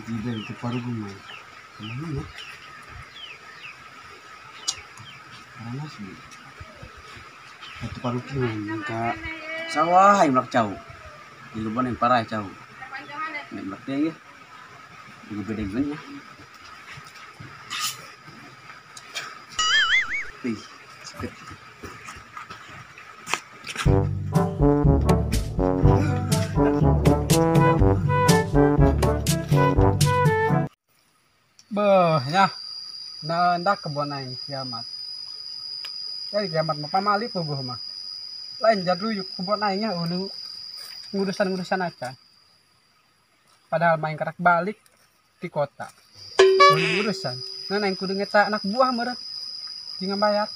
Hiji deui teu paruguh mah. Kumaha nya? Karena sih. Atuh paruguh mah ka sawah aing melak cau. Di lubang yang parah cau. Nek melak teh ya. Di bedeng nya. Wih, sakit. Beuh nya. Nandak kebon aing kiamat. Eh kiamat mah pamali puguh mah. Lain jadruyuk kebon aing nya ulu ngurusan-ngurusan acan. Padahal main kerak balik di kota. Ulu urusan. Nah aing kudu ngeta anak buah meureun. Jeung bayar.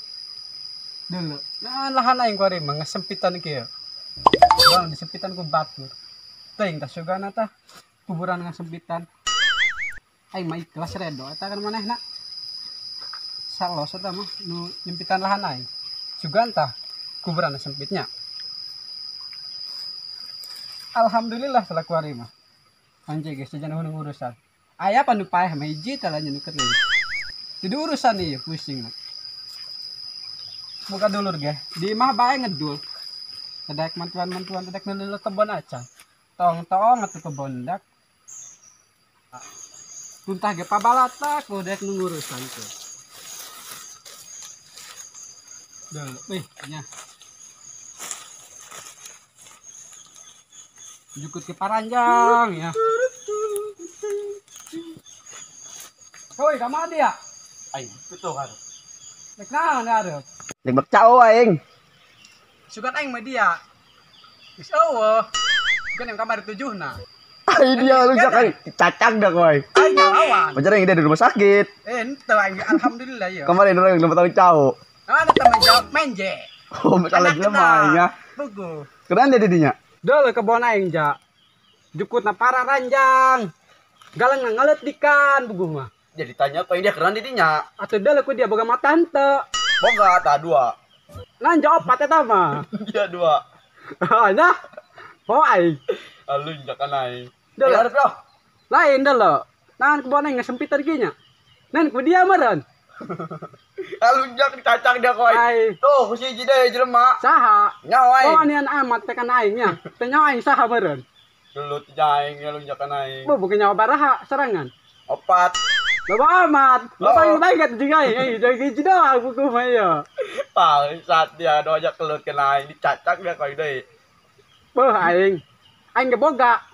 Dulu. Nah lahan aing kuari mah ngesempitan kieu. Bang disempitan ku batur. Teuing tah sugana tah kuburan ngasempitan. Aing mah ikhlas redo eta kan manehna. Salos eta mah nu nyempitan lahan aing. Sugan tah kuburan sempitnya. Alhamdulillah salah kuari mah. Anjing geus jajan hunu urusan. Aya pan nu paeh mah hiji teh lah nu keur. Jadi urusan ieu pusing. Buka dulur ge. Di imah bae ngedul. Tedek mantuan-mantuan tedek nulul kebon acan. Tong-tong atuh kebon dak. Tuntah ge pabalata ku dek nu ngurusan teh. Duh, wih nya. Jukut ke paranjang ya. Hoi, ka mana dia? Aing tutuh hareup. Rek naon hareup? Rek bakcao aing. Sugan aing mah dia. Geus eueuh. Sugan yang kamari tujuhna. Ai dia lu jangan cacang dah koy. Aing ngelawan. Pacar yang dia di rumah sakit. Eh, henteu aing alhamdulillah ya. Kemarin orang yang tahu cao. Mana teman jawab menje. Oh, masalah jelema nya. Puguh. Keren dia didinya. Deuh kebon aing ja. Jukutna para ranjang. Galang ngelet dikan puguh mah. Jadi tanya apa dia keren didinya. Atuh deuh ku dia boga mata henteu. Boga tah dua. Lanjut opat eta mah. Dia dua. Nah. Oh aing. Alun jakan aing. Deuh. Lain deuh. Nahan kebon aing ngasempitan kieu nya. Nan ku dia meureun. Alun jak dicacang dia koy. Tuh ku siji deui jelema. Saha? Nyawa aing. Oh anian amat teh kana aing nya. Teh nyawa aing saha meureun. Gelut aing alun jakan aing. Bu bukan nyawa baraha serangan. Opat. Loba amat. Loba aing bae jeung aing. Aing jeung hiji doang buku mah ieu. Bangsat dia do aja kelut kana aing dicacang dia koy deui. Beuh aing. Aing ge boga.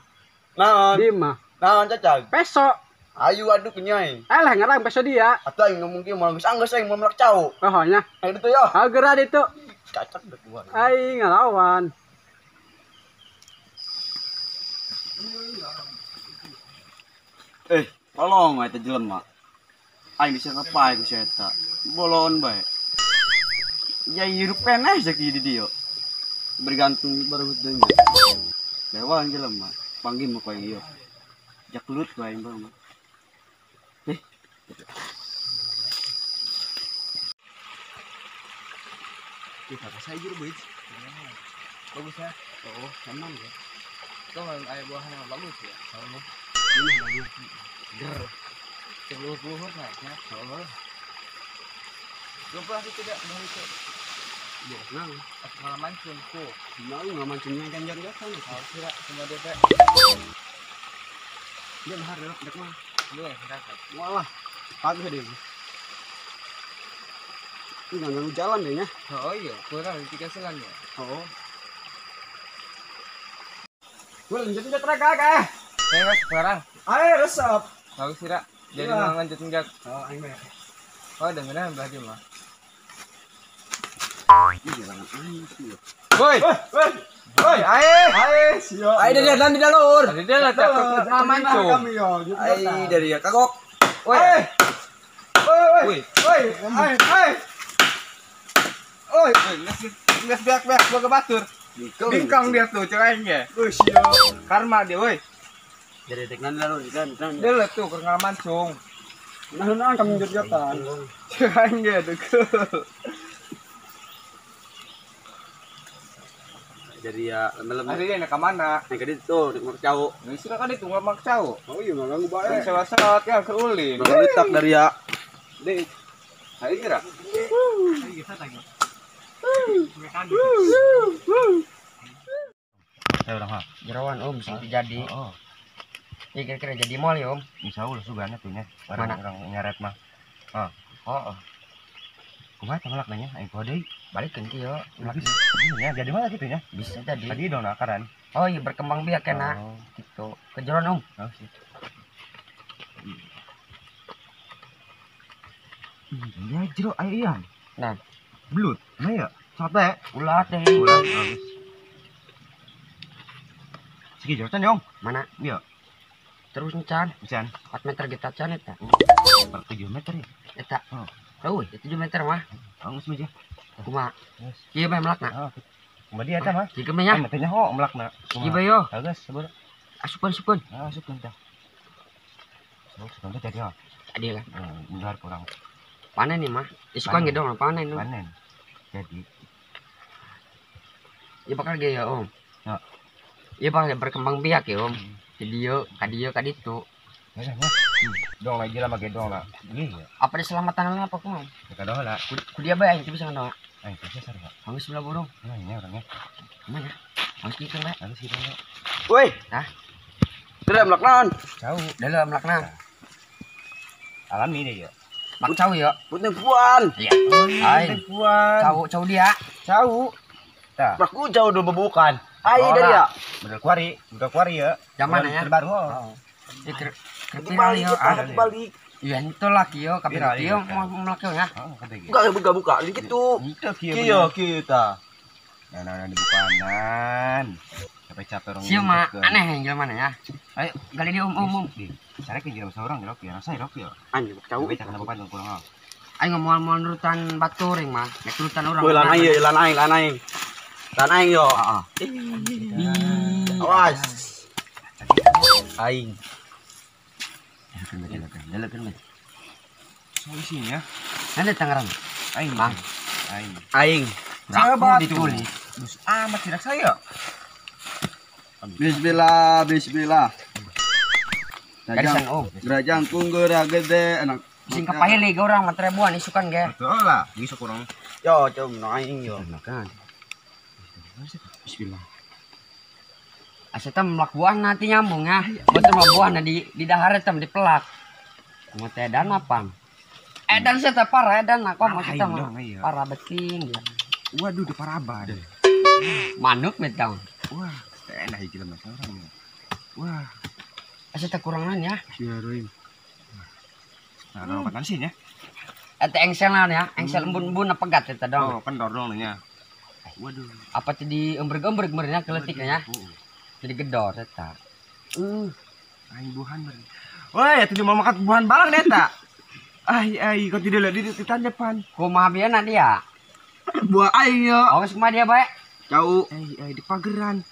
Naon? Di mah. Naon cacang? Peso. Ayu aduh kenyai. Alah ngarang peso dia. Atuh aing ngomong kieu moal geus anggeus aing moal melak cau. Oh nya. Aing ditu yo. Ah geura ditu. Cacak berdua. Aing ngelawan. Eh, tolong eta jelema. Aing bisa ngapain ku si eta. Bolon bae. Ya hirup keneh sakieu di dieu. Bergantung baru deui. Lewan jelema, panggil mah ku aing ieu. Jak lut ku aing mah. Eh. Kita kasih aja boy. Bagus ya? Oh, senang ya. Itu ayah buahnya bagus ya? Oh, ini bagus. Ger. Luhur-luhur naiknya. Oh. Belum pernah sih tidak mau itu. Ya, kenal. Aku malah mancing tuh. Mau nggak mancingnya ganjar-ganjar. Oh, kira semua DP. Dia mahar deh, dek mah. Lu yang berangkat. Walah, pagi deh. Ini nggak ganggu jalan deh ya. Oh iya, kurang 3 selan ya. Oh. Gue lanjut aja trek kak. Saya sekarang. Ayo resep. Bagus sih, Ra. Jadi mau lanjut enggak? Oh, aing mah. Oh, dengeran berarti mah. Ini jalan aing sih. Woi. Woi. Woi, ae, ae, sio. Ae dari dalam di dalur. Dari dalam cakep mancung. Ae dari ya kagok. Woi. Woi, woi, ae, ae. Oi, nges beak-beak gua ke batur. Bingkang dia tuh ceweknya. Woi, sio. Karma dia, woi. Dari teknan dalur, kan. Dia tuh keur ngamancung. Nah, nah kami jot-jotan. Ceweknya tuh. Dari ya lem-lem. Asli dia ka mana? Nek ka ditu, nek mak cau. Geus ka ditu mak cau. Oh iya nganggu bae. Sewa-sewa ya keulin. Letak dari ya. Deh. Ayo kira. Saya ulang ha. Jeroan Om sing jadi. Oh. Ya kira-kira jadi mall ya Om. Insyaallah sugana tuh nya. Orang ngaret mah. Oh. Oh. Kumaha teh melak nanya aing poho deui. Balikeun kieu. Nya jadi mana kitu nya? Bisa jadi. Tadi dong akaran. Oh iya berkembang biak kena. Oh. Gitu. Kejeroan Om. Oh, sih. Iya jero ayo iya. Nah, belut. Nah ya, sate. Ulat deh. Ulat. Segi jero can, Yong. Mana? Iya. Terus encan. Encan. 4 meter kita can eta. 7 meter ya? Eta. Oh. Oh, 7 meter mah. Geus mah. Kumaha? Kieu bae melakna. Heeh. Kumaha dia eta mah? Kieu mah nya. Teh nyaho melakna. Kieu bae yo. Geus, sabar. Asupan-supan. Asupkeun tah. Sok teh jadi ah. Tadi lah. Benar kurang. Panen nih mah. Isukan ge dong panen. Panen. Jadi. Ieu bakal ge ya, Om. Ya. Ieu bakal berkembang biak ya, Om. Jadi yo, ka dieu ka ditu. Ya, ya. Dong lagi lama ge dong lah. Iya. Apa diselamatan apa kumaha? Ka doh lah. Ku dia bae aing bisa ndoa. Aing bisa sarua. Hangus sebelah burung. Nah, ini orangnya. Mana? Hangus kieu bae. Hangus kieu bae. Woi. Hah? Dalam melakna. Jauh. Dalam melakna. Alami deh ya. Mak cau ya. Putih puan. Iya. Aing. Puan. Cau cau dia. Cau. Tah. Aku jauh dulu bebukan. Ai dari ya. Bener kuari ya. Zaman ya. Terbaru. Oh. Viral yo. Balik. Iya itu lagi yo, kabeh yo mau melak yo ya. Enggak buka-buka gitu. Kieu kita. Nah, dibukanan. Capek-capek orang. Sieu mah aneh yang jelema mana ya. Ayo gali di um. Carek jelema seorang jerok ya, rasa jerok ya. Anjing cau. Tapi jangan bukan kurang. Ayo moal nurutan baturing mah, nek nurutan urang. Woi lan aing lan aing lan aing. Lan aing yo. Heeh. Awas. Aing. Delekeun. Solusinya. Nanti tangerang. Aing. Bang. Aing. Aing. Saya ditulis. Dus amat tidak saya. Bismillah, bismillah. Gerajang punggur gede enak. Sing kapahili ge urang mah trebuan isukan ge. Betul lah, bisa kurang. Yo, coba aing yo. Makan. Bismillah. Asa teh melak buah nanti nyambung ya. Betul mah buah di dahar eta dipelak. Kumaha teh edan apa? Edan sih teh parah edan aku mah kita mah. Parah beting. Waduh, udah parah banget. Manuk betang. Wah, enak hiji jelema seorang. Wah. Asa teh kurangan ya. Bismillahirrahmanirrahim. Nah, makan sih ya. Eta engsel naon ya, engsel embun-embun pegat eta dong. Oh, kendor dong nya. Waduh. Apa tadi embreg-embreg meureun keletiknya ya. Jadi gedor eta. Aing buhan meureun. Woi, atuh mau makan buhan balang eta. Ai ai kau tidak lihat di tanjapan. Kumaha bieu dia? Buah aing yo. Awas kumaha dia bae? Cau. Ai ai di pageran.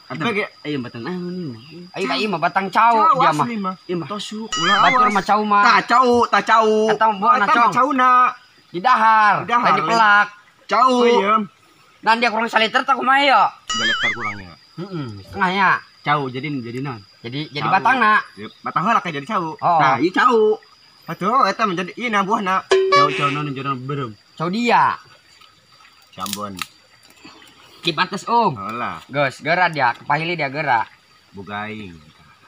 Ada aing batang naon ini. Ai ka ieu mah batang cau dia mah. Ieu mah tosuk. Ulah batur mah cau mah. Ta cau, ta cau. Eta mah buahna cong. Cauna. Di dahar, lain dipelak. Cau. Nan dia kurang saliter tak kumaha yo? 3 liter kurangnya. Heeh, setengahnya. Cau jadi naon? Jadi batangna. Batang heula kayak jadi cau. Oh. Nah, ieu cau. Atuh eta menjadi ieu na buahna. Cau-cau naon jero berem. Cau dia. Jambon. Di batas om. Holah. Geus, geura dia, kepahili dia geura. Bogaing.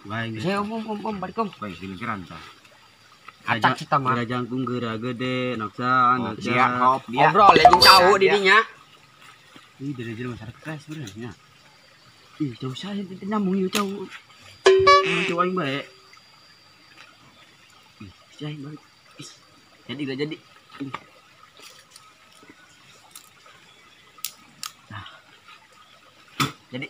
Bogaing. Saya om om balik om. Baik dilingkiran tah. Acak cita mah. Gerajangkung geura gede, naksa, naksa. Obrol jeung cau di dinya. Ih, dari jelema masyarakat keras sebenarnya. Ih, jauh saya nyambung ieu cau. Cau aing bae. Ih, saya balik. Ih, jadi gak jadi. Ih. Nah. Jadi